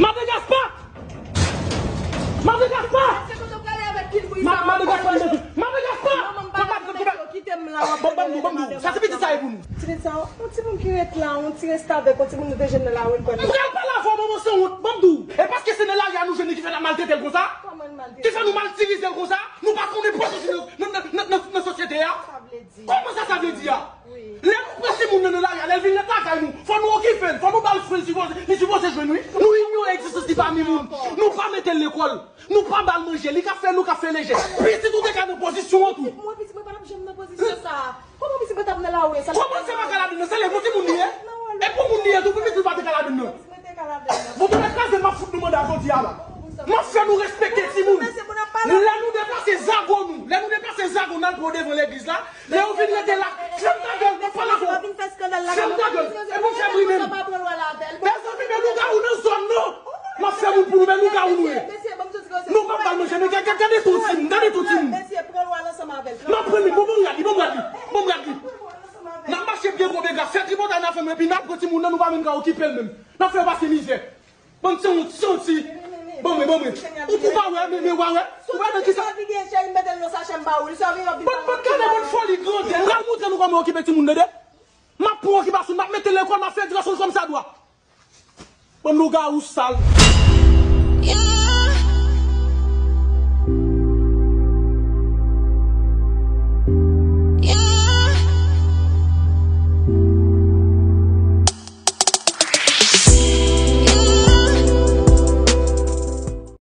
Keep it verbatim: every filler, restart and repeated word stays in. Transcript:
Madan Gaspa! Madan Gaspa! Madan Gaspa! Madan Gaspa! Kite m la, w ap... Bon, ban m di w, ban m di w. Sa se pitit sa ye pou nou. Pitit sa, yon timoun ki ret la, yon ti restavèk, yon timoun nou te jwenn nan lari, l pran... M pral pale avè w, manman sanwont, ban m di w. E paske se nan lari a nou jwenn li ki fè n ap maltrete l konsa? Kòman l maltrete? Ki fè nou matirize l konsa? Nou pa konnen pwòs nan, nan, nan, nan, nan, nan sosyete a? Sa vle di... Kòman sa, sa vle di a? Wi. Lè nou pran timoun nan nan lari a, lè l vin ret lakay nou, fò nou okipe l, fò nou ba l swen li sipoze, li sipoze jwenn, wi. Nou inyore egzistans li pami moun. Nou pa mete l lekòl. Nou pa ba l manje. Li ka fè nou, ka fè lejè. Pitit ou te ka nan pozisyon an tou. Mwen, pitit mwen pa t ap janm nan pozisyon sa a. Kòman pitit mwen t ap nan lari a? Sa l ap... Kòman se pa ka ladann nan? Se lè pou timoun li ye? E pou moun li ye tou, pou pitit ou pa te ka ladann nan? Pitit mwen te ka ladann nan. Bon, tout kraze, m ap fout nou manda jodi a la. M ap fè nou respekte timoun. Lè nou deplase zago nou, lè nou deplase zago n al pran devan legliz la, lè yo vin rete la, fèm ta gèl, m ap pale avè w. Fèm ta gèl, e pou fè bri menm. Mezanmi, men lougawou nan zòn nan. M ap fè moun pou nou, men lougawou nou ye. Nou p ap ba l manje, men gade, gade, gade tout timoun, gade tout timoun. M ap pran li, bon, bon, gade li, bon, gade li, bon, gade li. N ap mache byen gwo bega, fè tripotay n ap fè nou, epi n ap pran timoun nan, nou pa menm ka okipe l menm. N ap fè yo pase mizè. Bann sanwont, santi. Ban mwen, ban mwen. Ou, ou pa wè, men, men, ou pa wè. Ou pa wè nan kisa? Bann, bann gade, bann foli grandè. M pral montre nou kòman okipe timoun, tande. M ap pran okipasyon, m ap mete lekòl, m ap fè edikasyon kòmsadwa. Bann lougawou sal.